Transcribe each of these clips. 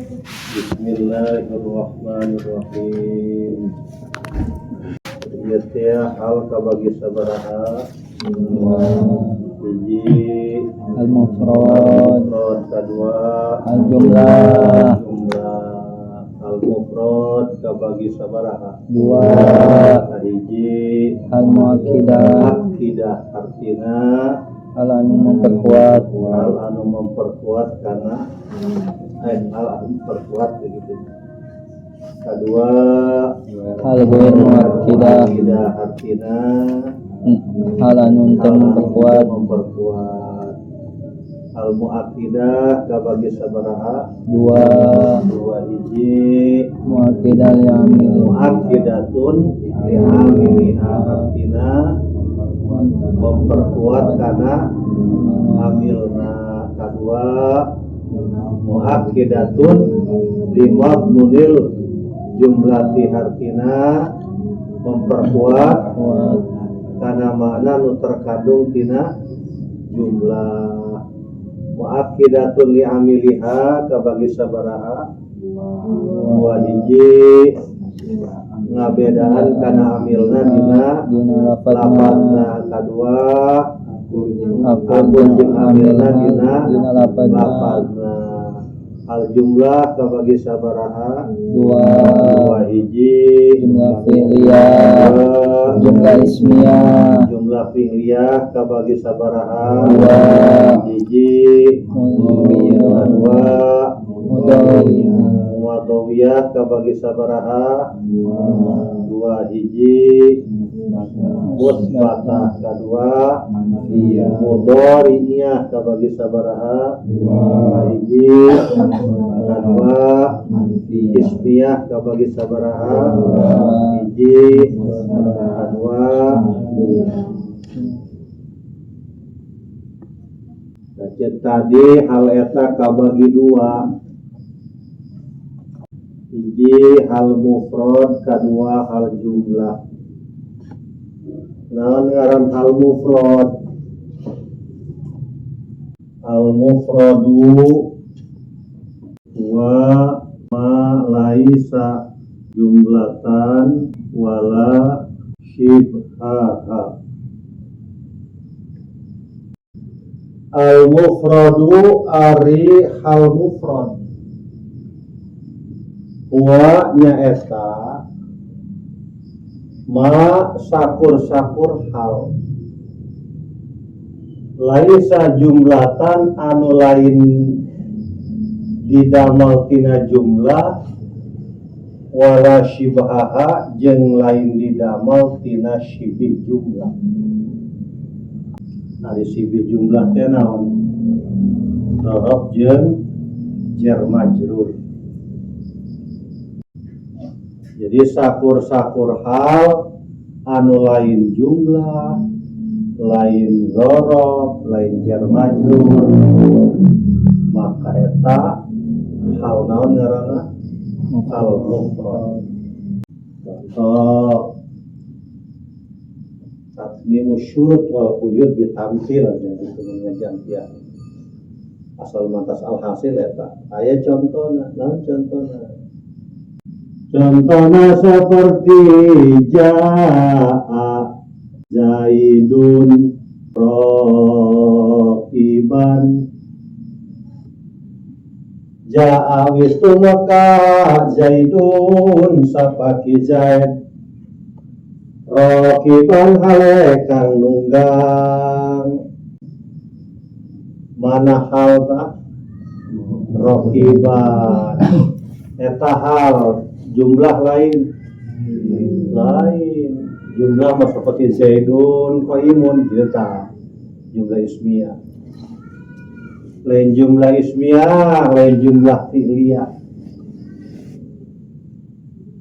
Bismillahirrahmanirrahim. Ieu teh hal kabagi sabaraha? Hiji, Al-mufrad. Al-mufrad. Kadua, Al-jumlah. Jumlah. Al-mufrad kabagi sabaraha? Dua. Hiji, Al-muakkidah. Akidah artina Hal anu memperkuat. Hal anu memperkuat karena hal anu memperkuat begitu. Kedua, Hal ghair muakkidah. Akidah artina Hal anu hal teu anu memperkuat. Memperkuat. Al muakkidah kabagi sabaraha? Dua. Dua. Hiji, Muakkidah li amil. Muakkidatun li amiliha artina memperkuat karena amilna. Kedua, muakkidatun li madmunil jumlati hartina memperkuat Kuat. Karena makna nu terkandung tina jumlah. Muakkidatun li amiliha kabagi sabaraha? Dua. Hiji, ngabedaan kana amilna dina Dina lafadna. Lafadna. Kadua, Akur akur jeung amilna dina dina lafadna. Lafadna. Al jumlah kabagi sabaraha? Dua. Dua. Hiji, Jumlah fi'liyah. Dua, Jumlah ismiyah. Jumlah fi'liyah kabagi sabaraha? Dua. Hiji, Mudhiyah. Dua, Mudhariyah. Muadawiyah kabagi sabaraha? Dua. Hiji, musbatah. Kadua, mudhari'iyah kabagi sabaraha? Hiji. Kadua, ismiyah kabagi sabaraha? Hiji. Kadua. Baca tadi hal eta kabagi dua. Hiji hal mufrad, kadua hal jumlah. Naon ngaran hal mufrad? Al mufradu wa ma laisa jumlatan wala syibhaha. Al mufradu ari hal mufrad huwa nyaeta ma sakur-sakur hal laisa jumlatan anu lain didamel tina jumlah wala syibhaha jeung lain didamel tina syibih jumlah. Ari syibih jumlah teh naon? Dorob jeung jar majrur. Jadi sakur-sakur hal anu lain jumlah, lain dorob, lain jar majrur, maka eta hal naon ngaranna? Al mufrad. Contoh, tatmimu syurut wal quyud bitamsil itu ngajan ya. Asal mantas alhasil eta aya contona. Naon contona? Contohnya seperti jaa Zaidun rokiban. Jaa wis tumeka Zaidun sapaki Zaid, rokiban hale kang nunggang. Mana hal ta? Rokiban eta hal. Jumlah lain, lain jumlah mah seperti Zaidun qaimun gitu ta, jumlah ismiyah. Lain jumlah ismiyah, lain jumlah fi'liyah.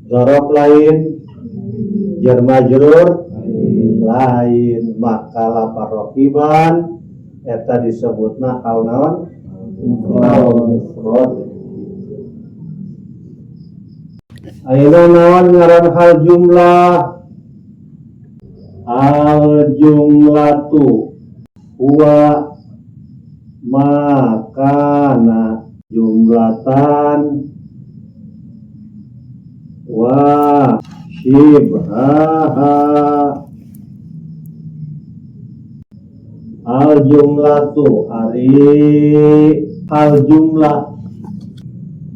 Zorob lain, jar majrur lain, maka lapar rokiban eta disebutna hal naon? Hal mufrad. Ayeuna naon ngaran hal jumlah? Al jumlatu huwa ma kana Jumlatan wa syibhaha. Al jumlatu ari al jumlah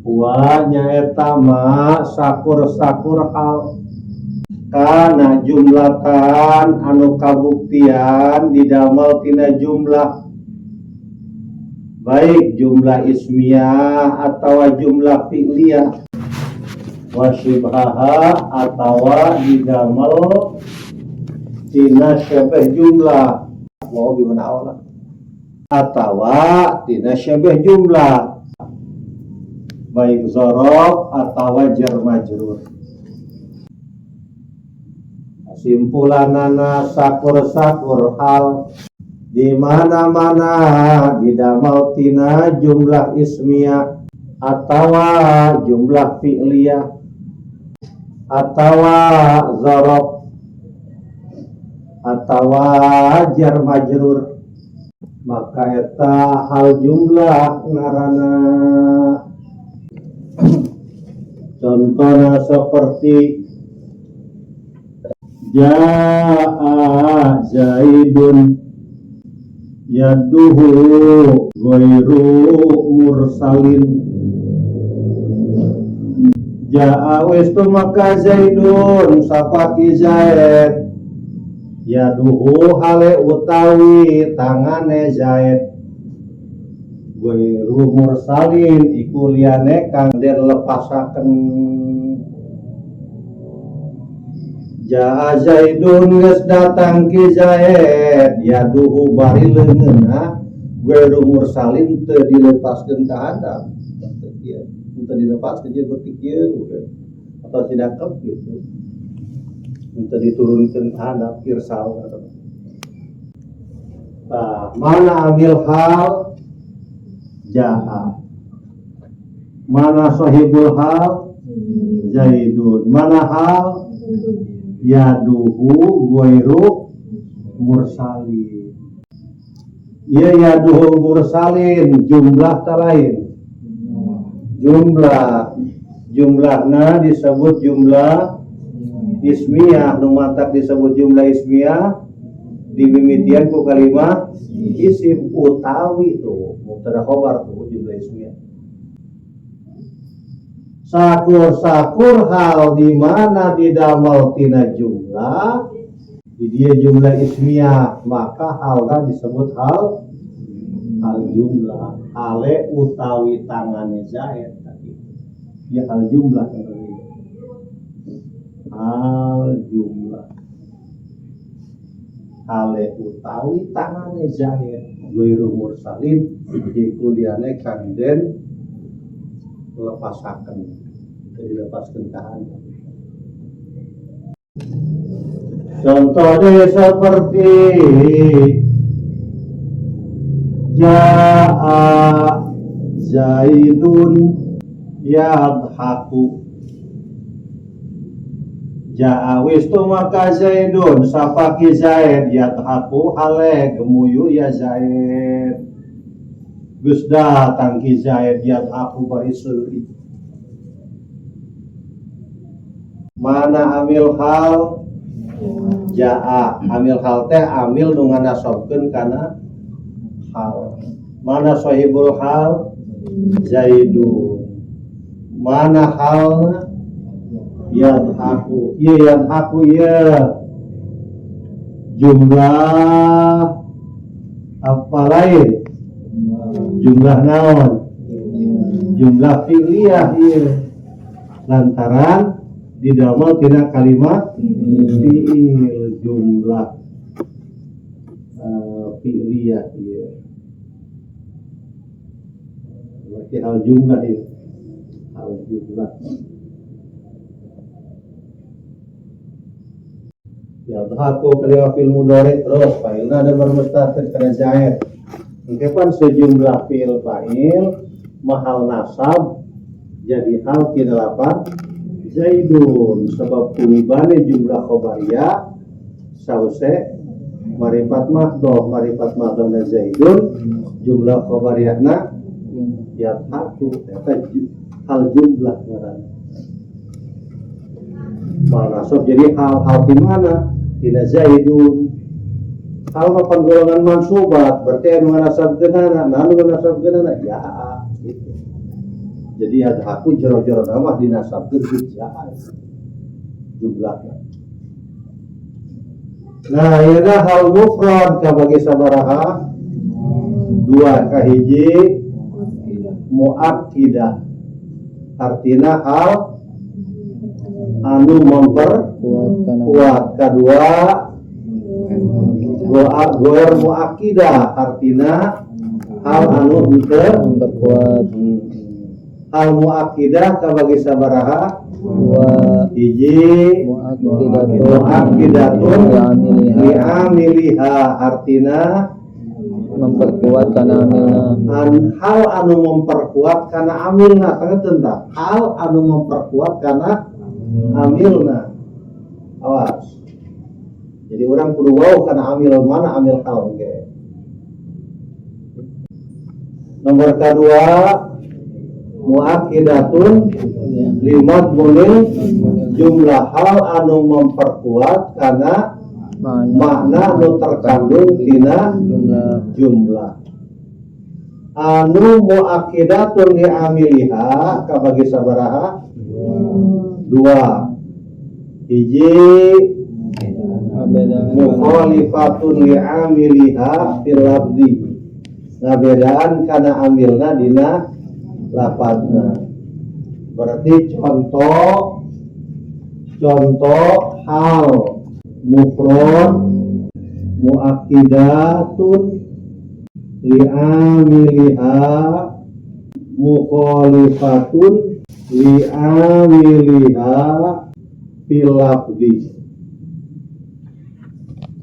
wa nyaeta ma sakur-sakur hal kana jumlatan anu kabuktian didamel tina jumlah, baik jumlah ismiyah atau jumlah fi'liyah, wa syibhaha atawa didamel tina syabeh jumlah wa bi mana awala atawa tina syabeh jumlah, baik zorof atawa jar majrur. Simpulanana sakur-sakur hal di mana-mana didamel tina jumlah ismiyah atawa jumlah fi'liyah atawa zorof atawa jar majrur, maka eta hal jumlah ngaranna. Contohnya seperti jaa Zaidun yaduhu ghairu mursalin. Jaa wis maka Zaidun sapaki Zaid, yaduhu hale utawi tangane Zaid, ghairu mursalin iku liyane kang den lepasaken. Jaa Zaidun geus datang ki Zaid, yaduhu bari leungeunna ghairu mursalin teu dilepaskeun ka handap, teu dilepaskeun dia berpikir atau tidak kep gitu, teu diturunkeun ka handap irsal. Tah, mana amil hal jaa, mana sahibul hal Zaidun, mana hal yaduhu ghairu mursalin. Ieu yaduhu mursalin jumlah ta lain? Jumlah. Jumlahna disebut jumlah ismiyah, nu matak disebut jumlah ismiyah dimimitian ku kalimat isim utawi tuh mubtada khobar tuh jumlah ismiyah. Sakur-sakur hal di mana didamel tina jumlah, di dia jumlah ismiyah, maka halna disebut hal hal jumlah. Hale utawi tangane Zaid tadi. Ya hal jumlah kan tadi. Hal jumlah. Hale utawi tangane Zaid ghairu mursalin iku liyane kang den lepasaken, dilepaskan tahan. Contohnya seperti jaa Zaidun yadhaku. Jaa wis maka Zaidun sapaki Zaid, yadhaku hale gemuyu ya Zaid. Geus datang ki Zaid yadhaku bari seuri. Mana amil hal jaa, amil hal teh amil nu nganasobkeun kana hal. Mana sahibul hal Zaidun. Mana halna yadhaku. Ieu yadhaku ieu jumlah apa lain? Jumlah naon? Jumlah fi'liyah ieu. Lantaran didamel tina kalimat fi'il, jumlah fi'liyah ieu. Berarti hal jumlah ieu. Hal jumlah. Yadhaku kalimat fi'il mudhari terus fa'ilna ada bermustatir kana Zaid. Engke pan sejumlah fi'il fa'il mahal nasab jadi hal tina lapan Zaidun, sebab kunibane jumlah khobariyah sause marifat mahdoh, marifat mahdohna Zaidun, jumlah khobariyahna Yadhaku eta hal jumlah ngaranna. Mahal nasab jadi hal-hal di mana? Tina Zaidun. Hal mah golongan mansubat berarti anu nganasabkeunana, nah anu nganasabkeunana ya gitu. Jadi yadhaku jero-jero nama dinasabkeun ku jaa jumlahna. Nah, ieu hal mufrad kabagi sabaraha? Dua. Kahiji muakkidah, artina hal anu memperkuat. Kedua goer muakkidah, artina hal anu henteu memperkuat. Hal muakkidah kabagi sabaraha? Dua. Hiji muakkidatun muakkidatun li'amiliha li'amiliha, artina memperkuat kana amilna. Hal anu memperkuat kana amilna. Tengah tah, hal anu memperkuat kana amilna. Awas, jadi orang kudu wau kana amil, mana amil hal ge. Nomor kedua muakkidatun limadmunil jumlah, hal anu memperkuat karena makna nu terkandung tina jumlah. Jumlah. Anu muakkidatun li amiliha kabagi sabaraha? Dua. Hiji mukhalifatun li amiliha fil lafzi, ngabedaan kana amilna dina lafadzna. Berarti contoh contoh hal mufrad muakkidatun li amiliha mukhalifatun li amiliha fil lafzi.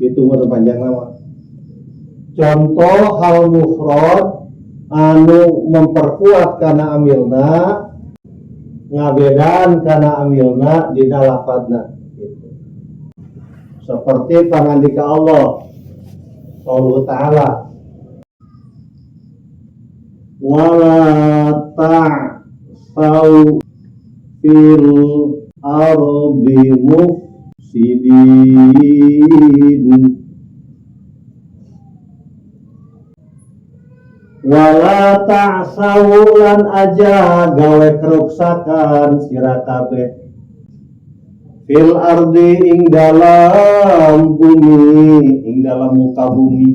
Itu mah panjang nama. Contoh hal mufrad anu memperkuat kana amilna, ngabedaan kana amilna dina lafadna gitu. Seperti pangandika Allah Allah Ta'ala, wala ta'sau fil ardi mufsidin. Wala ta'sau lan aja gawe keruksakan sira kabeh, fil ardi ing dalam bumi, ing dalam muka bumi,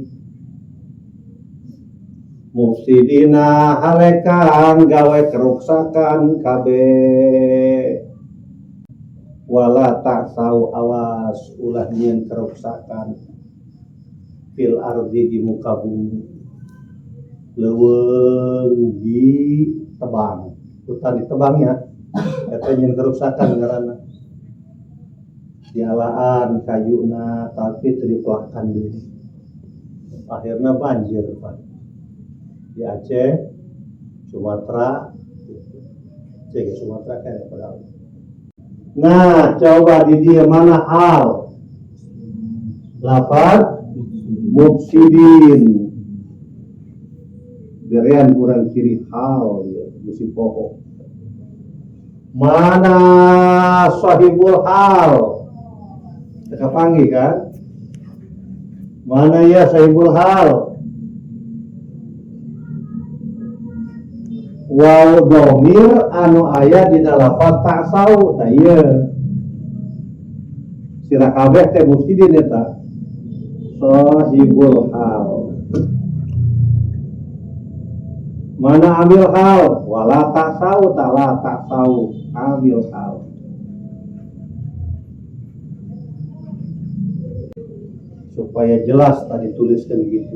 mufsidina hale kang gawe keruksakan kabeh. Wala ta'sau, awas ulah nyieun keruksakan, fil ardi di muka bumi. Leuweung ditebang, hutan ditebang ya, eta nyieun keruksakan ngaranna. Dialaan kayuna tapi teu dipelakan deui, akhirnya banjir, Pak, di Aceh, Sumatera gitu. Aceh Sumatera kayak padahal. Nah, coba di dia mana hal lafaz mufsidin, berian kurang kiri hal ya musim pokok. Mana sahibul hal? Teka panggil kan? Mana ya sahibul hal? Waw domir anu aya dina lafaz ta'sau tah ieu. Sira kabeh teh mufsidin eta. Sahibul hal. Mana amil hal? Wala ta'sau ta la ta'sau amil hal. Supaya jelas tadi tuliskan gitu.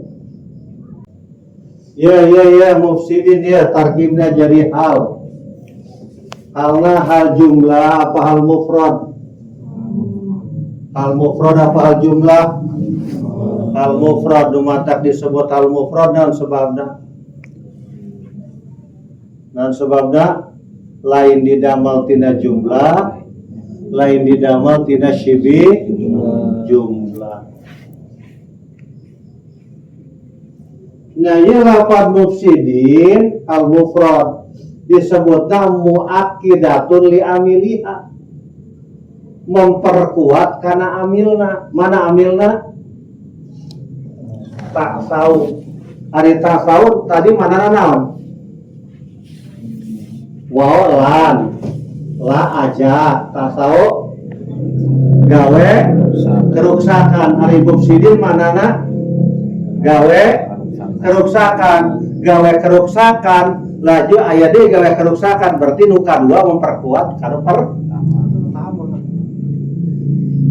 Ya ya ya mufsidin ya tarkibnya jadi hal. Halna hal jumlah apa hal mufrad? Hal mufrad apa hal jumlah? Hal mufrad dumatak disebut hal mufrad dan sebabna. Dan sebabna lain didamal tina jumlah, lain didamal tina syibi jumlah. Nah, ieu lafaz mufsidin al mufrad disebutna muakkidatun li amiliha, memperkuat karena amilna. Mana amilna? Ta'sau. Ari ta'sau tadi mana naon? Waw lan la aja ta'sau gawe keruksakan. Ari mufsidin manana gawe keruksakan, gawe keruksakan laju aya deui gawe keruksakan, berarti nu kadua memperkuat kanu pertama.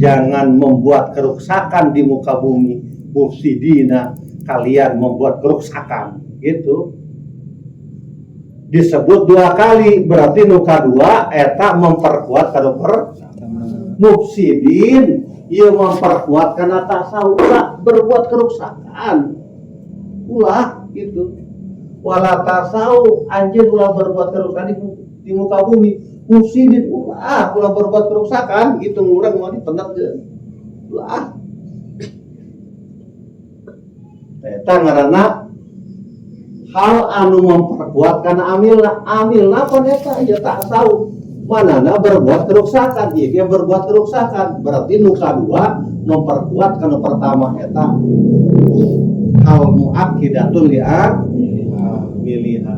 Jangan membuat keruksakan di muka bumi, mufsidina, kalian membuat keruksakan gitu. Disebut dua kali berarti nu kadua eta memperkuat kanu pertama. Mufsidin ieu memperkuat karena ta'sau berbuat keruksakan ulah gitu. Wala ta'sau, anjeun ulah berbuat kerusakan di muka bumi. Mufsidin, ulah ulah berbuat kerusakan gitu. Urang mau ditendak ulah. Eta ngaranna hal anu memperkuat karena amilna. Amilna pan eta ya ta'sau, manana berbuat kerusakan, ieu ge berbuat kerusakan, berarti nu kadua memperkuat kana pertama. Eta hal muakkidatun li amiliha.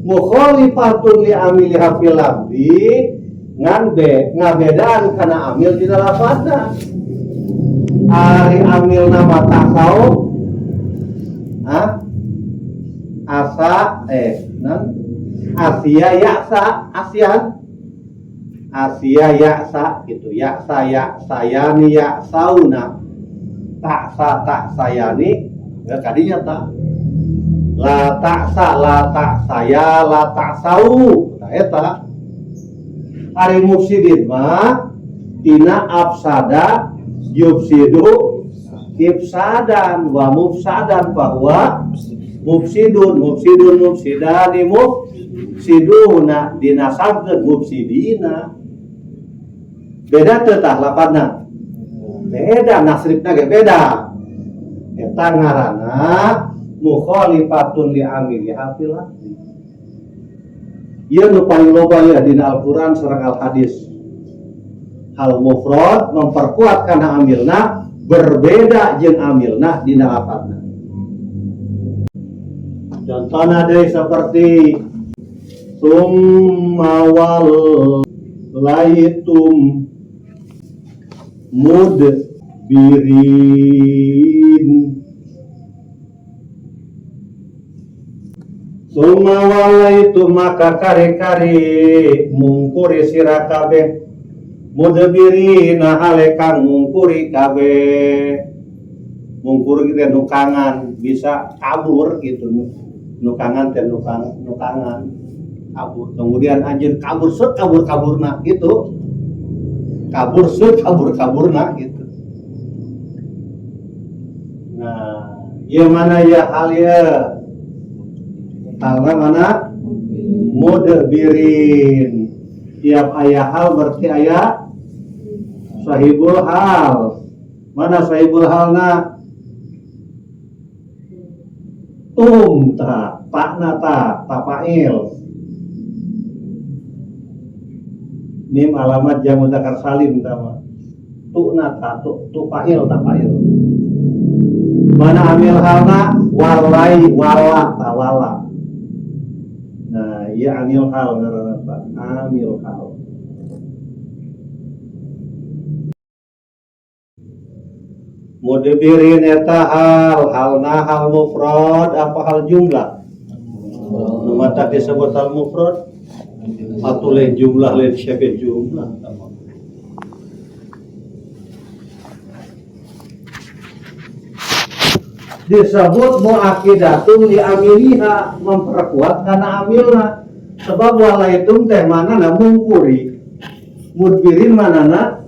Mukhalifatun li amiliha fil lafzi, ngan be ngabedaan kana amil dina lafazna. Ari amilna mah ta'sau, ha? Asa nan Asia yaksa, asian Asia yaksa gitu, yaksa yaksayani yaksauna, taksa taksayani, enggak kadinya tak la taksa la taksaya la taksau. Nah, eta ari mufsidin mah tina afsada yufsidu ifsadan wa mufsadan bahwa mufsidun mufsidun mufsidani mufsiduna dinasabkeun mufsidina. Beda teu tah lapatna? Beda, nasrifna ge beda. Eta ngaranna mukhalifatun li amiliha fil lafzi. Ieu nu paling loba ya dina Al-Qur'an sareng Al-Hadis. Hal mufrad memperkuat kana amilna berbeda jeung amilna dina lafadzna. Contohna deui seperti summa wal laitum mudbirin. Summa walaitum maka kari-kari mungkuri sira kabeh, mudbirin hale kang mungkuri kabeh. Mungkuri teh nukangan, bisa kabur gitu. Nukangan teh nukangan kabur. Kemudian anjeun kabur set kabur-kaburna gitu. Kabur set kabur-kaburna gitu. Nah, ieu mana ya hal ya? Halna mana? Mudbirin. Tiap aya hal berarti aya sahibul hal. Mana sahibul halna? Tum ta, takna ta, tafail. Mim alamat jam mudzakkar salim tama. Tukna ta, tu, tu fa'il, ta fa'il. Mana amil halna? Walai wala ta wala. Nah, iya amil hal ngaranna Pak. Amil hal. Mudbirin eta hal, halna hal mufrad apa hal jumlah? Nu matak disebut hal mufrad atau lain jumlah, lain syabih jumlah. Disebut muakidatun li amiliha, memperkuat karena amilna. Sebab walaitum teh manana mungkuri, mudbirin manana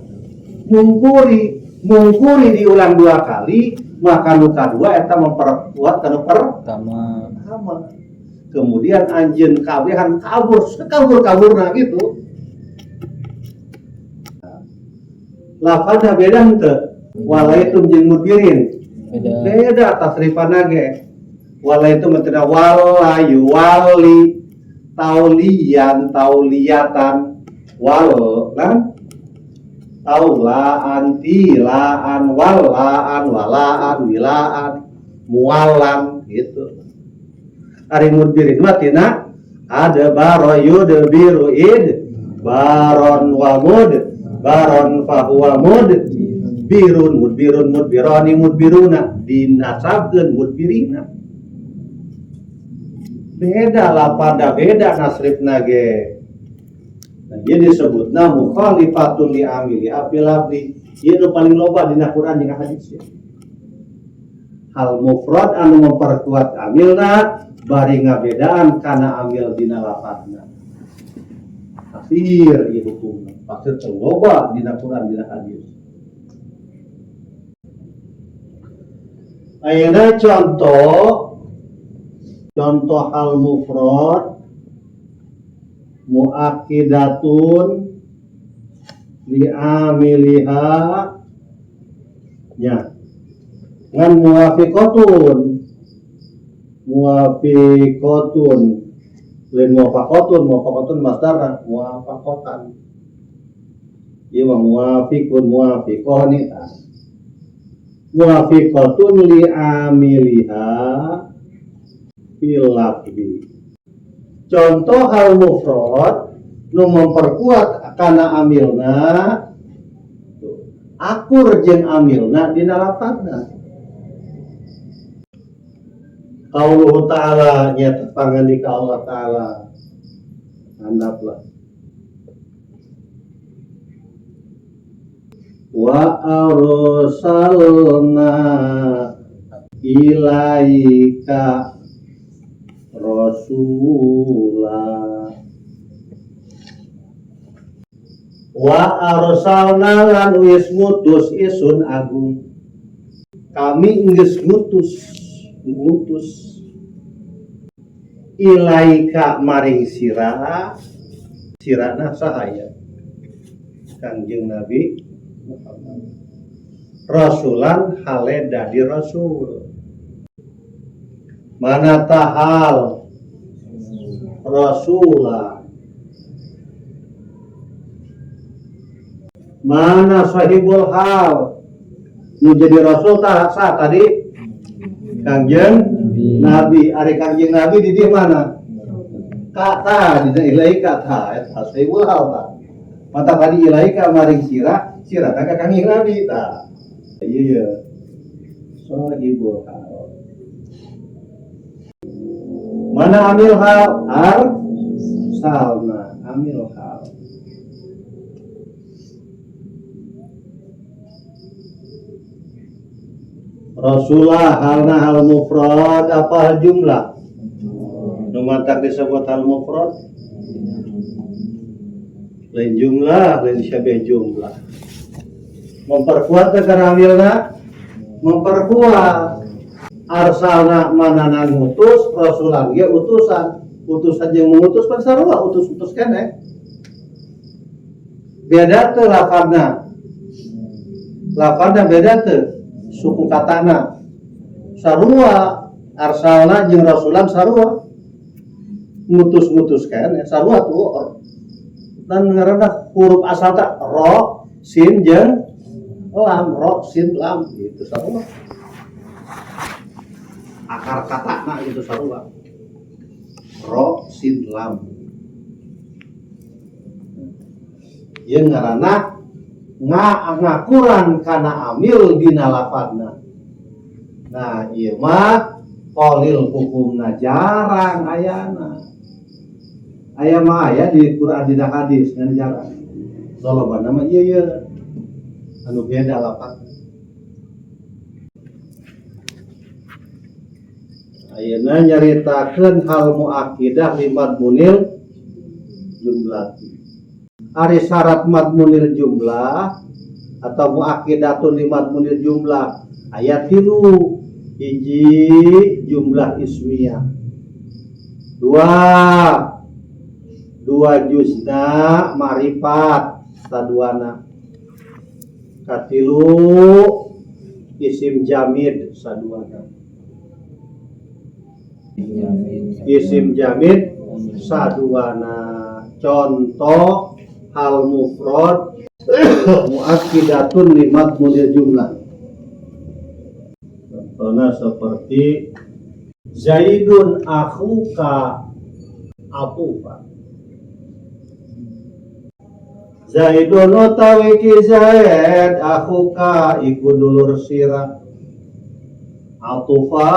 mungkuri. Mungkuri diulang dua kali, maka luka dua eta memperkuat karena pertama. Kemudian anjeun kabehan kabur, sekabur-kaburna gitu. Lafadzna beda henteu? Walaitum jeung mudbirin. Beda. Beda tasrifanna ge. Wala itu maksudnya wala yuwali taulian tauliyatan wal kan taulaan tilaan walaan walaan wilaan mualan gitu. Ari mudbirin mah tina adbara yudbiru id baron wa mud baron fahuwa mud birun mudbirun mudbirani mudbiruna dinasabkeun mudbirina. Beda lapada beda nasribna ge. Nah, ieu disebutna mukhalifatun li amili fil lafzi. Ieu nu paling loba dina Quran jeung hadis. Hal mufrad anu memperkuat amilna bari ngabedaan kana amil dina lafadzna. Tafsir ieu hukumna. Tafsir teu loba dina Quran dina hadis. Ayeuna contoh hal mufrad muakkidatun li amiliha nya ngan muwafiqatun muwafiqatun lain muwafaqatun muwafaqatun masdar muwafaqatan ieu mah muwafiqun muwafiqani tah muwafiqatun li amiliha fil lafzi. Contoh hal mufrad nu memperkuat kana amilna akur jeung amilna dina lafadzna. Qauluhu ta'ala nyata pangandika Allah ta'ala handaplah wa arsalna ilaika rasula wa arsalna lan wis ngutus isun agung kami geus ngutus ilaika maring sira sirana sahaya Kangjeng Nabi Muhammad rasulan hale dadi rasul mana tahal rasulah mana sahibul hal nu jadi rasul tah sah tadi Kangjeng Nabi ari Kangjeng Nabi di dieu mana kata dina ilaika tah eta sahibul hal tah mata tadi ilaika maring sira sira tah ka Kangjeng Nabi tah ieu ye sahibul hal mana amil hal arsalna amil hal Rasulullah halna hal mufrad apa hal jumlah nu matak disebut hal mufrad lain jumlah lain syabih jumlah memperkuat kana amilna memperkuat arsalna manana ngutus rasulan ge utusan utusan yang mengutus pan sarua utus-utus keneh beda teu lafadzna lafadzna beda teu suku katana sarua arsalna jeung rasulan sarua ngutus-ngutus keneh sarua tuh dan ngaranna huruf asal ta ro sin jeung lam ro sin lam gitu sarua akar katana gitu sarua ro sin lam ieu ngaranna ngakuran kana amil dina lafadzna. Nah ieu mah qalil hukumna jarang ayana aya mah aya di Quran dina hadis ngan jarang lolobana mah ieu ye anu beda lafadzna. Ayeuna nyaritakeun hal muakkidah li madmunil jumlah. Ari syarat madmunil jumlah atau muakkidatun li madmunil jumlah aya 3. Hiji jumlah ismiyah. Dua juzna marifat saduana. Katilu isim jamid saduana. Isim jamid saduana. Contoh hal mufrad muakkidatun limadmunil jumlah. Contohnya seperti Zaidun akhuka abuka. Zaidun utawi ki Zaid akhuka iku dulur sira. Atufan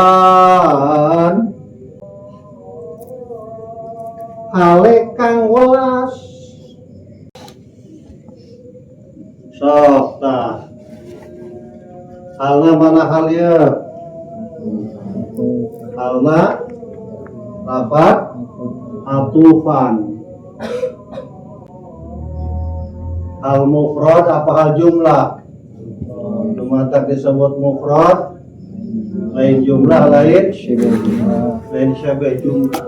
hale kang welas. Sok tah. Halna mana hal ieu? Halna lafat atufan. Hal mufrad apa hal jumlah? Lumatak disebut mufrad, lain jumlah, lain lain syabih jumlah.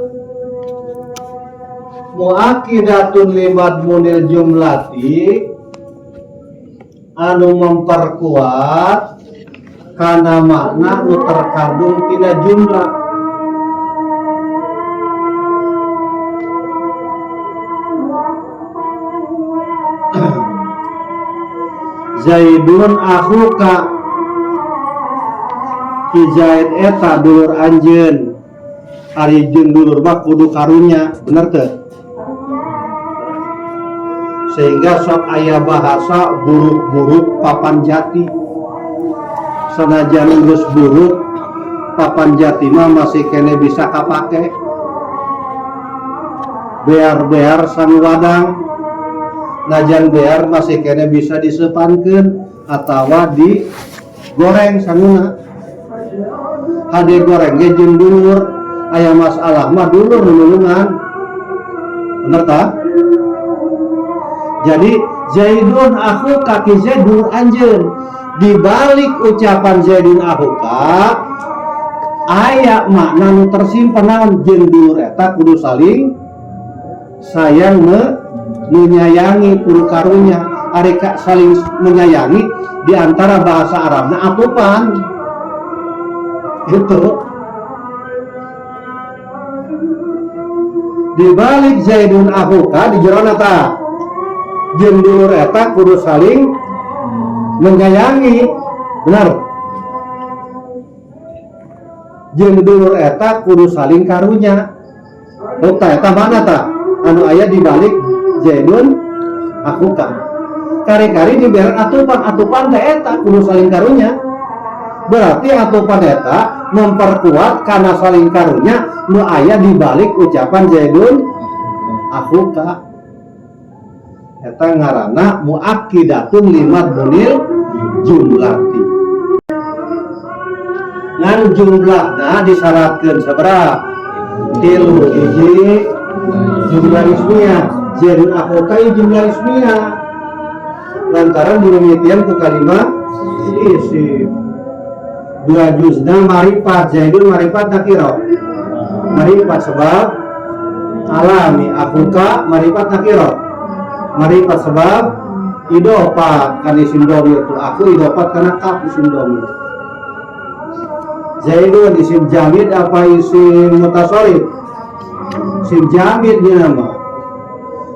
Muakidatun limadmunil jumlati anu memperkuat kana makna nu terkandung tina jumlah. Zaidun akhuka, ki Zaid eta dulur anjeun. Ari jeung dulur mah kudu karunya, bener teu? Sehingga sok aya bahasa buruk-buruk papan jati. Sanajan geus buruk papan jati mah masih kene bisa kapake. Bear-bear sang wadang, najan bear masih kene bisa disepankeun atawa digoreng sanguna. Hade goreng ge jeung dulur, aya masalah mah dulur nulungan. Bener tah? Jadi Zaidun akhuka ki Zaid dulur anjeun. Di balik ucapan Zaidun akhuka aya makna nu tersimpan naon, jeung dulur eta kudu saling sayang menyayangi, kudu karunya. Ari ka saling menyayangi di antara bahasa Arabna atupan. Itu di balik Zaidun akhuka di jerona ta jeung dulur eta kudu saling menyayangi, benar. Jeung dulur eta kudu saling karunya. Oh, ta eta mana ta anu aya di balik Zaidun akhuka. Kari-kari dibere atupan, atupan teh eta kudu saling karunya. Berarti atupan eta memperkuat karena saling karunya nu aya di balik ucapan Zaidun akhuka. Eta ngaranna muakkidatun limadmunil jumlati. Ngan jumlahna disyaratkeun sabaraha? 3 hiji jumlah ismiyah. Zaidun akhuka ieu jumlah ismiyah. Lantaran dimimitian ku kalimat isim. Dua juzna marifat, Zaidun marifat nakiro. Marifat sebab alami, akhuka marifat nakiro. Marifat sebab idofat kan isim domir tu aku idofat karena kaf isim domir. Zaidun isim jamid apa isim mutasarrif? Isim jamid ni nama.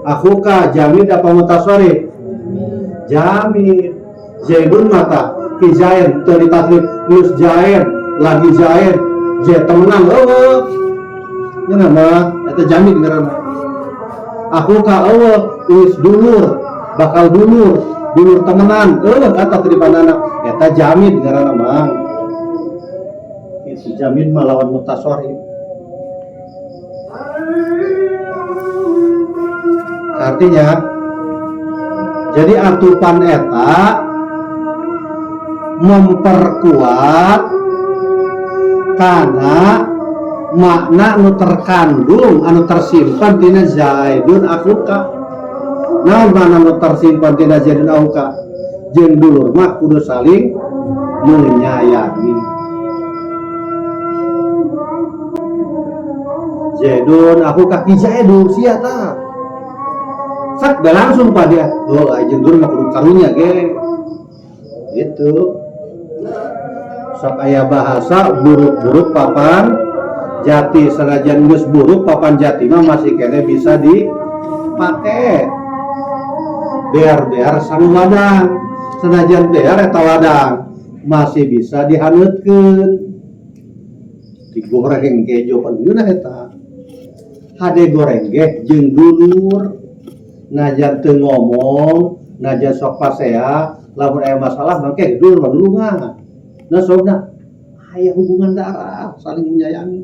Akhuka jamid apa mutasarrif? Jamid. Zaidun mata ki Zaid teu ditaslif nus Zaid lagi Zaid Zaid temenan eueuh. Nya nama eta jamid ngaranna. Akhuka eueuh wis dulur bakal dulur dulur temenan eueuh eta teu dipanana eta jamid ngaranna mah. Itu jamid mah lawan mutasarrif. Artinya jadi atupan eta memperkuat karena makna anu terkandung anu tersimpan tina Zaidun akhuka. Naon makna anu tersimpan tina Zaidun akhuka? Jeung dulur mah kudu saling menyayangi. Zaidun akhuka ki Zaidun sia tah. Sak da langsung pak dia. Oh, jeung dulur mah kudu karunya ge. Gitu. Sok aya bahasa buruk-buruk papan Jati sanajan geus buruk, papan jati mah masih keneh bisa dipake. Bear-bear sangu wadang, sanajan bear eta wadang masih bisa dihaneutkeun. Digoreng kejo pan ngeunah eta. Hade goreng ge jeung dulur, najan teu ngomong, najan sok pasea, lamun aya masalah mangke dulur mah dulungan. Nah, sobna aya hubungan darah, saling menyayangi.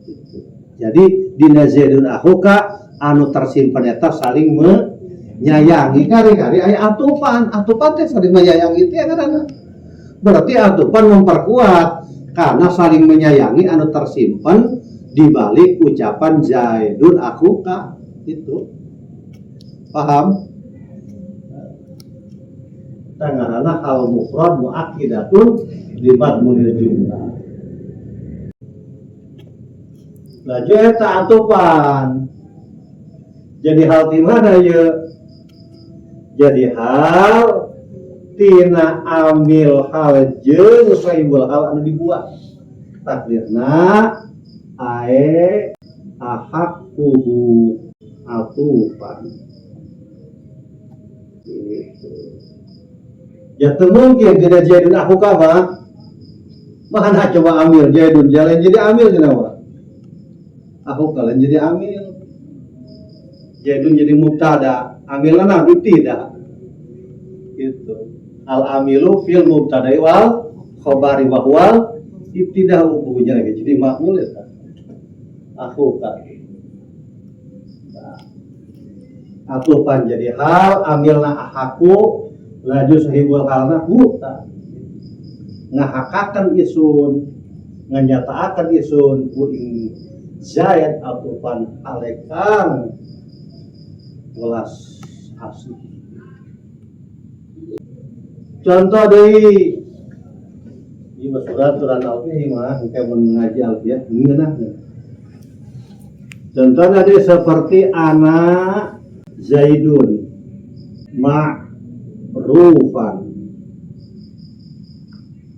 Gitu. Jadi dina Zaidun akhuka anu tersimpan eta saling menyayangi, kari-kari aya atupan, atupan teh saling menyayangi teh ngaranna. Berarti atupan memperkuat karena saling menyayangi anu tersimpan di balik ucapan Zaidun akhuka itu. Paham? Tangarana hal mufrad muakkidatun limadmunil jumlah. Laju eta atupan. Jadi hal di mana ye? Jadi hal tina amil hal jeung sahibul hal anu dibuat. Takdirna ae ahakuhu atupan. Gitu. Ya teu mungkin tidak Zaidun akhuka mah. Mana coba amil Zaidun jalan jadi amil cenah mah. Aku kalian jadi amil. Zaidun jadi mubtada, amilna nabi tidak. Gitu. Al amilu fil mubtada'i wal khabari wa huwal ibtida hukumnya lagi jadi makmul eta. Aku kan. Nah, atupan jadi hal amilna ahaku laju sahibul halna hu ta. Ngahakakan isun, nganyataakan isun ku ing Zaid atupan alekang welas asih. Contoh deui, ieu mah surat surat alfiah mah engke mun ngaji alfiah ngeunah. Contohnya deui seperti ana Zaidun ma'rufan.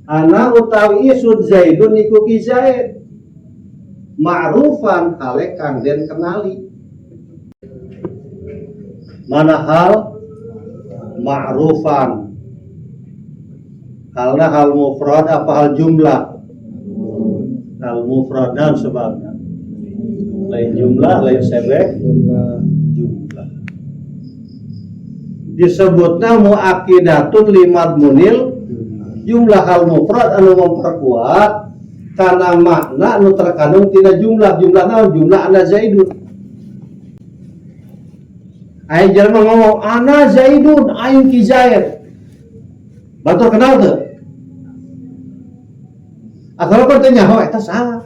Ana utawi isun Zaidun iku ki Zaid ma'rufan hale kang den kenali. Mana hal ma'rufan? Halna hal mufrad apa hal jumlah? Hal mufrad dan sebabnya lain jumlah, lain sebek Jumlah. Jumlah. Disebutna muakkidatun limadmunil jumlah hal mufrad anu memperkuat karena makna anu terkandung tina jumlah. Jumlah naon? Jumlah ana Zaidun. Aya jelema ngomong ana Zaidun, aing ki Zaid. Batur kenal teu? Atau kan teu nyaho eta salah.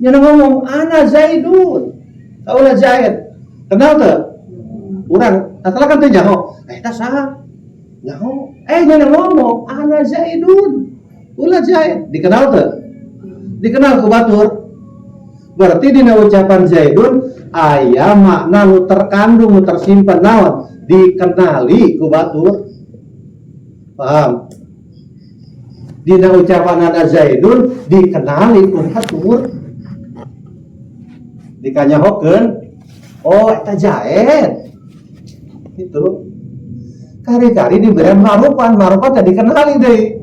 Nya ngomong ana Zaidun, kaula Zaid. Kenal teu? Urang asal kan teu nyaho, eta saha? Nyaho. Nya ngomong ana Zaidun, ulah Zaid. Dikenal teu? Dikenal ku batur. Berarti dina ucapan Zaidun aya makna nu terkandung, nu tersimpan naon? Dikenali ku batur. Paham? Dina ucapan ana Zaidun dikenali ku batur. Dikanyahokeun, oh eta Zaid. Gitu. Kari-kari diberi marupan, marupan teh dikenali deui.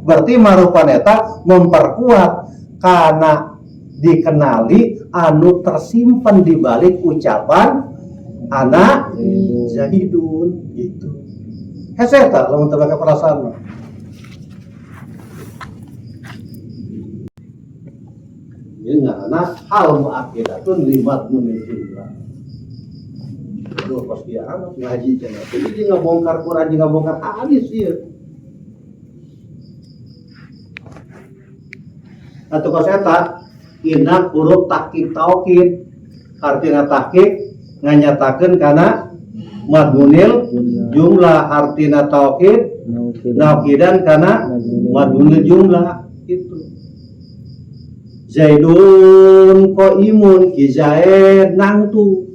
Berarti marupan eta memperkuat karena dikenali anu tersimpan di balik ucapan ana Zaidun gitu. Hese eta lamun teu make perasaan mah. Ini ngaranna hal muakkidatun limadmunil jumlah. Aduh, pas dia amat ngaji cenah. Jadi dia ngabongkar Quran, dia ngabongkar hadis ieu. Atau kos eta inna huruf tahqiq taukid. Artina tahqiq nganyatakeun kana madmunil jumlah, artina taukid naukidan kana madmunil jumlah gitu. Zaidun qaimun ki Zaid nangtu.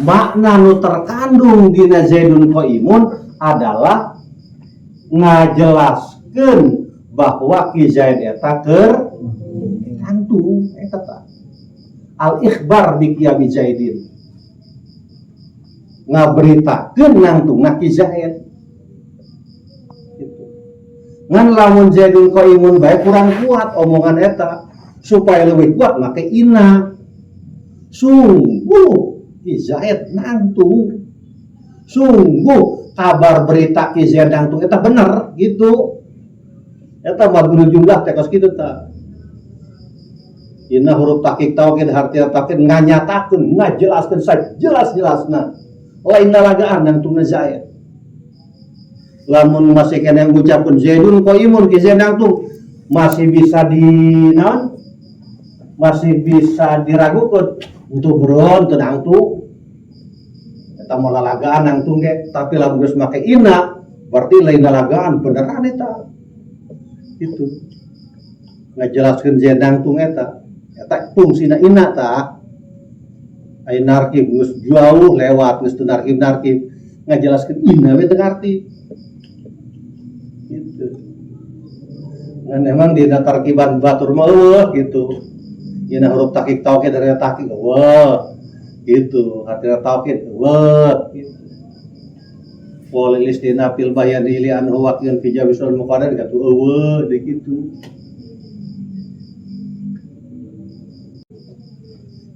Makna nu terkandung dina Zaidun qaimun adalah ngajelaskeun bahwa ki Zaid eta keur Nangtung eta tah. Al ikhbar bi qiyami Zaidin. Ngaberitakeun nangtungna Ki Zaid. Gitu. Ngan lamun Zaidun qaimun bae kurang kuat omongan eta, supaya lebih kuat make inna. Sungguh Ki Zaid nangtung. Sungguh kabar berita Ki Zaid nangtung eta bener gitu. Eta madmul jumlah teh kos kitu tah. Inna huruf tahqiq taukid hartina taukid nganyatakeun ngajelaskeun sajelas-jelasna. Lain lalagaan nangtungna Zaid. Lamun masih kena ngucapkeun Zaidun qaimun Ki Zaid nangtung masih bisa di naon? Masih bisa diragukan untuk beron teu nangtung. Eta mah lalagaan nangtung ge, tapi lamun geus make inna berarti lain lalagaan beneran eta. Itu ngajelaskeun Zaid nangtung eta. Eta fungsina inna tah. Aya narkib geus jauh lewat geus teu narkib-narkib ngajelaskeun inna we teu ngarti. Gitu. Ngan emang dina tarkiban batur mah eueuh gitu. Dina huruf tahqiq taukid dari tahqiq eueuh gitu, artinya taukid eueuh gitu. Walil istina fil bayani li anhu waqin fi jawisul muqaddar katu eueuh deui kitu.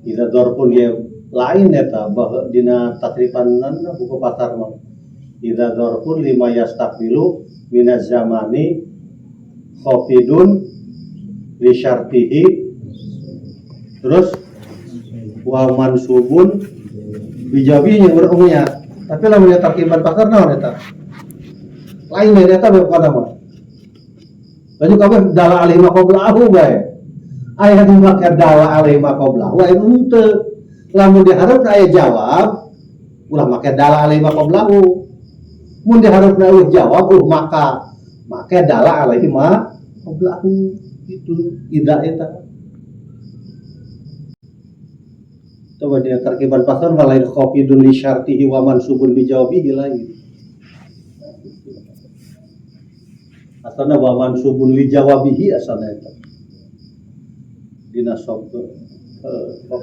Dina dorpun ge lain eta bah dina tatripanan buku pasar mah. Idza dzarfun lima yastaqbilu minaz zamani khafidun li syartihi terus wa mansubun bijabinya berumnya tapi lamun eta tarkiban pasar naon eta lain eta bae pokona mah laju kabeh dala alaihi ma qablahu bae aya nu make dala alaihi ma qablahu aya henteu lamun dihareup aya jawab ulah make dala alaihi ma qablahu mun dihareup eueuh jawab maka make dala alaihi ma qablahu itu ida eta. Coba dia tarkiban pasar lain khafidun li syartihi wa mansubun bi jawabihi lain. Asalna wa mansubun li jawabihi asalna eta. Dina sok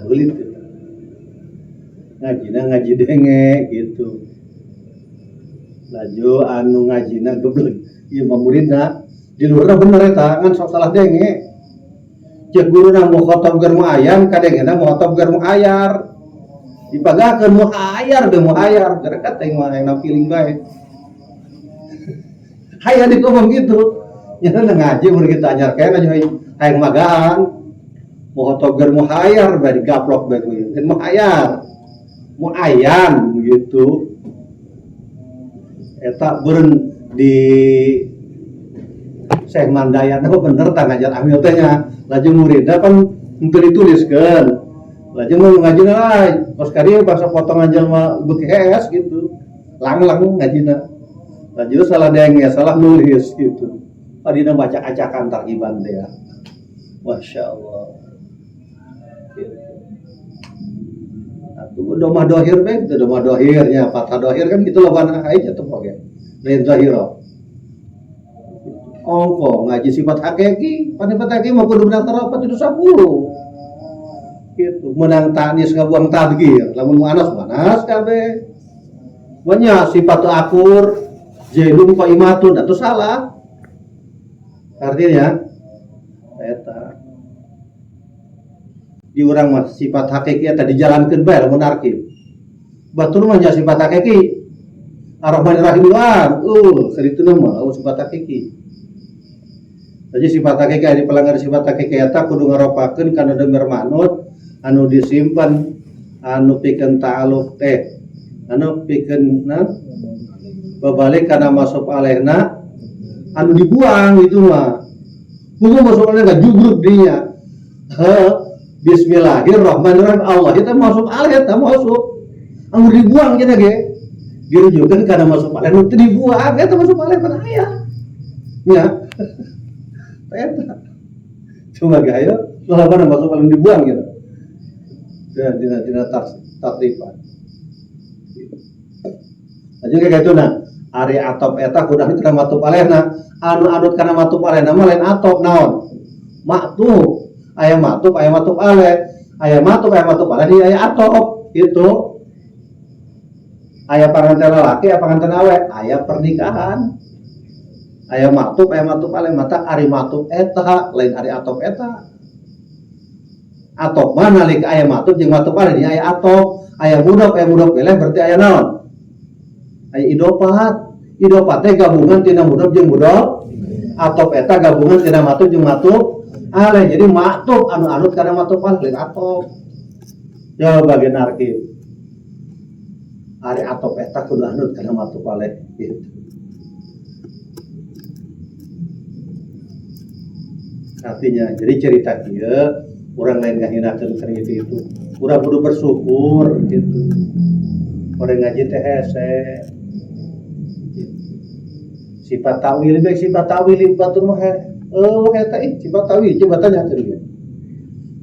belit gitu. Ngajina ngaji denge gitu. Laju anu ngajina geblek ieu mah muridna di luhurna bener eta ngan sok salah denge. Cek guruna mukhatab gar muayyan kadengena mukhatab gar muayar dipagakeun muayar de muayar gerekat teh mah hayang feeling bae hayang dikomong gitu nya ngaji mun kita anyar kaya ngaji hayang magaan mukhatab gar muayar bae digaplok bae kuy dan muayar muayyan gitu eta beureun di Syekh Mandayana bener tah ngajar amil teh nya laju muridna pan henteu dituliskeun laju mun ngajina lah kos kadieu bangsa potongan jelema beuki hees gitu lang-lang ngajina laju salah denge salah nulis gitu padina baca acakan tarkiban teh ya Masya Allah gitu. Atuh domah dohir bae gitu domah dohirnya fathah dohir kan gitu loba aja tuh oge lain zahira ongko ngaji sifat hakiki, sifat hakiki mau kudu menang terapat itu 10 gitu, menang tanis ngabuang tadgir, lamun muanas muanas kabeh. Banyak sifat akur, zaidun qaimatun atau salah. Artinya eta di urang mah sifat hakiki eta dijalankeun bae lamun arkib. Batur mah nya sifat hakiki. Ar-Rahmanir Rahim doang, sarituna mah sifat hakiki. Jadi sifat hakiki ari pelanggar sifat hakiki eta kudu ngaropakeun kana demir manut anu disimpen anu pikeun ta'alluq anu pikeun babalik kana masuk alehna anu dibuang itu mah. Buku masuk alehna jugruk dinya. Bismillahirrahmanirrahim Allah eta masuk aleh eta masuk. Anu dibuang cenah ge. Dirujukeun kana masuk aleh nu teu dibuang eta masuk aleh mana aya. Nya. Eta. Coba gaya, lawan masuk paling dibuang gitu. Dan dina takriban. Lanjut kayak gitu nah. Ari atop eta kudu kana matub alehna. Anu adut kana matub alehna mah lain atop naon? Maktub. Aya ma'tuf, aya ma'tuf alaih. Aya ma'tuf, aya ma'tuf alaih, di aya atof gitu. Aya panganten lalaki, aya panganten awe, aya pernikahan. Aya ma'tuf, aya ma'tuf alaih, mata ari ma'tuf eta lain ari atof eta. Atof mah nalika aya ma'tuf jeung ma'tuf alaih, di aya atof, aya mudhof, aya mudhof ilaih berarti aya naon? Aya idofat. Idofat teh gabungan tina mudhof jeung mudhof. Atof eta gabungan tina ma'tuf jeung ma'tuf alaih. Jadi ma'tuf anu anut kana ma'tuf alaih lain atof. Ya bagian arkib. Ari atof eta kudu anut kana ma'tuf alaih gitu. Artinya jadi cerita kieu urang lain ngahinakeun kana itu. Urang kudu bersyukur gitu. Urang ngaji teh hese. Sifat ta'wil bae sifat ta'wil batur mah eueuh eta ih sifat ta'wil coba tanya ke dia.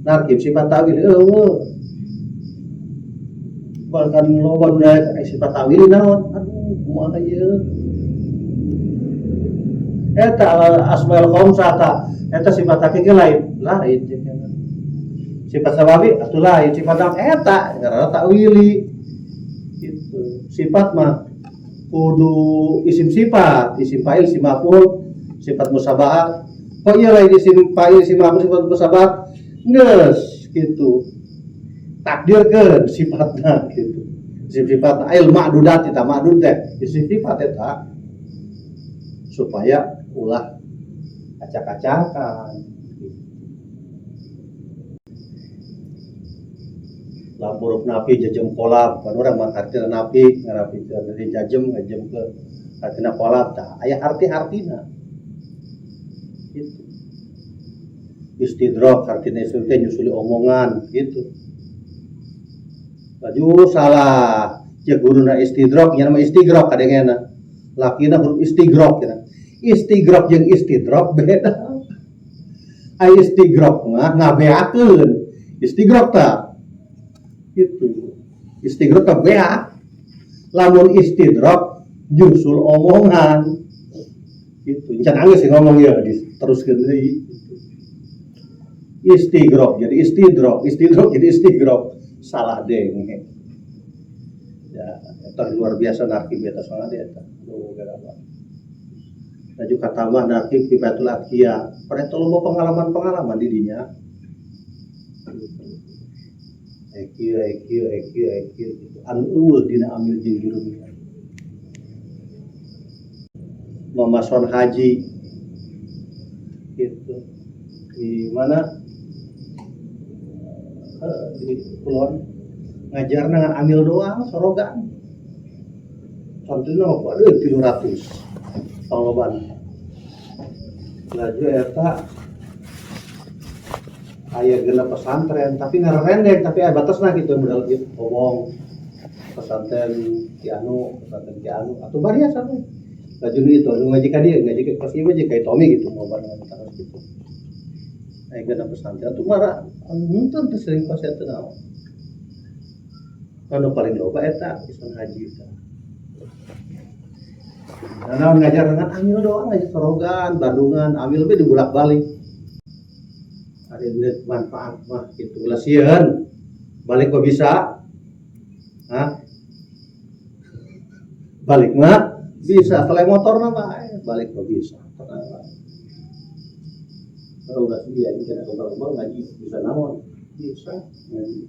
Narkib sifat ta'wil eueuh. Bahkan loba nu sifat ta'wil naon? Aduh kumaha ieu? Eta asmaul khamsah ta eta sifat hakiki lain, lain sifat sababi atuh lain sifat naon eta ngaranna ta'wili. Gitu. Sifat mah kudu isim sifat, isim fa'il, isim maf'ul, sifat musabahah. Kok ieu lain isim fa'il, isim maf'ul, sifat musabahah? Geus gitu. Takdirkeun sifatna gitu. Isim sifat ail ma'dudat eta ma'dud teh, isim sifat eta supaya ulah acak-acakan. Lam huruf nafi jajem kolab kan urang mah artina nafi ngarapikeun dari jajem ngajem ke artina kolab tah aya arti-artina gitu. Istidrok artina istidrok teh nyusuli omongan gitu. Laju salah ceuk guruna istidrok nya mah istigrok kadengena lakina huruf istigrok cenah. Istigrok jeung istidrok beda. Ai istigrok mah ngabeakeun istigrok tah gitu. Istigrok teh beak. Lamun istidrok nyusul omongan gitu. Can anggeus sih ngomong ya diteruskeun deui. Istigrok jadi istidrok, istidrok jadi istigrok. Salah denge. Ya, eta luar biasa narkib eta soalna eta. Lu gara-gara. Laju katambah narkib Kifayatul Adkiya. Pada loba pengalaman-pengalaman di dinya. Ekieu, ekieu, ekieu, ekieu gitu. Anu eueuh dina amil jeung jurumnya. Mamason haji gitu. Di mana? Di kulon ngajarna ngan amil doang sorogan. Santrina mah aduh 300 pangloban. Laju eta aya genep pesantren tapi ngarendek tapi aya batasna gitu modal gitu ngomong pesantren Ki Anu, pesantren Ki Anu atuh bariasa we. Laju nu itu anu ngaji ka dieu ngaji ka pas ieu mah jeung ka Tommy gitu mau barengan terus gitu. Aya genep pesantren atuh mara henteu teu sering pas eta naon. Anu paling loba eta Ison haji eta. Nah, naon ngajar dengan amil doang ngaji sorogan, Bandungan, amil we dibolak-balik. Ada net manfaat mah gitu lah sieun. Balik kok bisa? Hah? Balik mah bisa, selain motor mah bae, balik kok bisa. Tenang bae. Kalau udah dia ini kena kembang-kembang ngaji bisa naon? Bisa ngaji.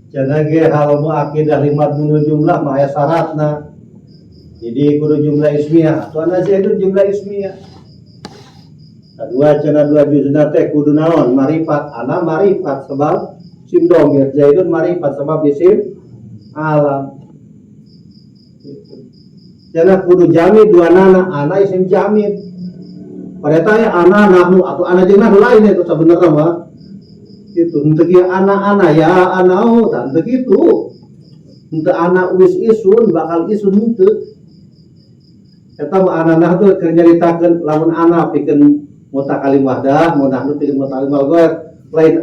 Cenah ge hal muakidah lima menurut jumlah mah aya syaratna. Jadi kudu jumlah ismiyah. Atuh ana itu jumlah ismiyah. Kedua cenah dua juzna teh kudu naon? Marifat. Ana marifat sebab isim domir, zaidun marifat sebab isim alam. Cenah kudu jamid dua nana, ana isim jamid. Pada tanya ana nahnu atau ana jeung nahnu lain itu sebenarnya mah. Itu henteu kieu ana ana ya ana oh, tah henteu kitu. Henteu ana wis isun bakal isun henteu. Eta mah ana nahnu keur nyaritakeun lamun ana pikeun mutakalim wahdah, mun nahnu pikeun mutakalim wal ghair, lain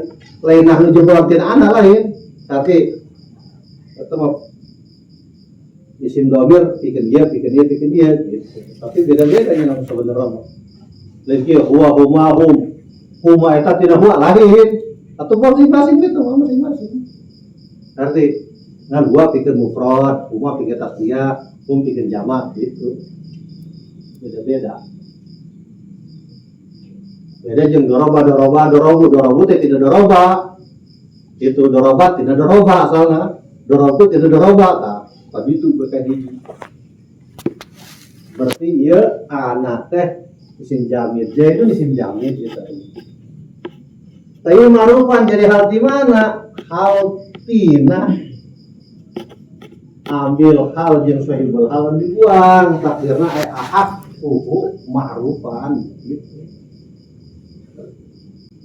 lain nahnu jebol tina ana lain. Tapi eta mah isim domir pikeun dia, pikeun dia, pikeun dia gitu. Tapi beda-beda nya sebenarnya mah. Lain kieu huwa, huma, hum. Huma eta tidak huwa lain. Atau masing-masing gitu, masing-masing. Ngerti? Ngan huwa pikeun mufrad, huma pikeun tasniyah, hum pikeun jamak gitu. Beda-beda. Beda jeung doroba, doroba, dorobu, dorobu teh tidak doroba. Itu doroba tidak doroba asalna. Dorobu tidak doroba tah. Tadi itu berkait hiji. Berarti ieu ana teh isim jamid. J itu isim jamid gitu. Tapi ma'rufan jadi hal di mana? Hal tina ambil hal jeung sahibul hal dibuang, takdirna aya ahad uhu ma'rufan gitu.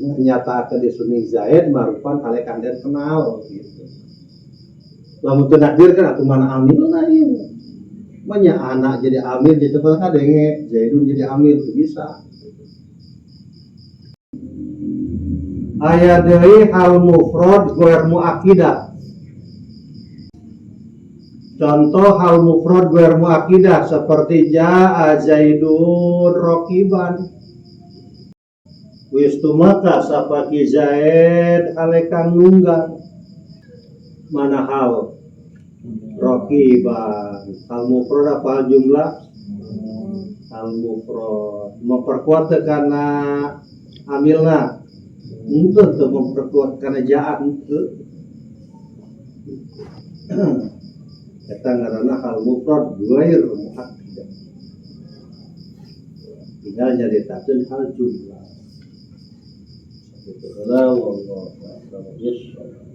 Nyatakeun disuni Zaid ma'rufan halekan dan kenal gitu. Lamun teu nakdir kan atuh mana amilna ieu. Banyak anak jadi amil gitu kan kadenge Zaidun jadi amil tuh bisa. Aya deui hal mufrad ghair muakkidah. Contoh hal mufrad ghair muakkidah seperti jaa Zaidun rakiban. Wis tumaka sapaki Zaid halekang nunggang. Mana hal rakiban? Hal mufrad apa hal jumlah? Hal mufrad. Memperkuat teu kana amilna. Henteu teu memperkuat kana jaat henteu. Eta ngaranna hal mufrad ghair muakkidah. Tinggal nyaritakeun hal jumlah. Sakitu heula, wallahu a'lam bishawab.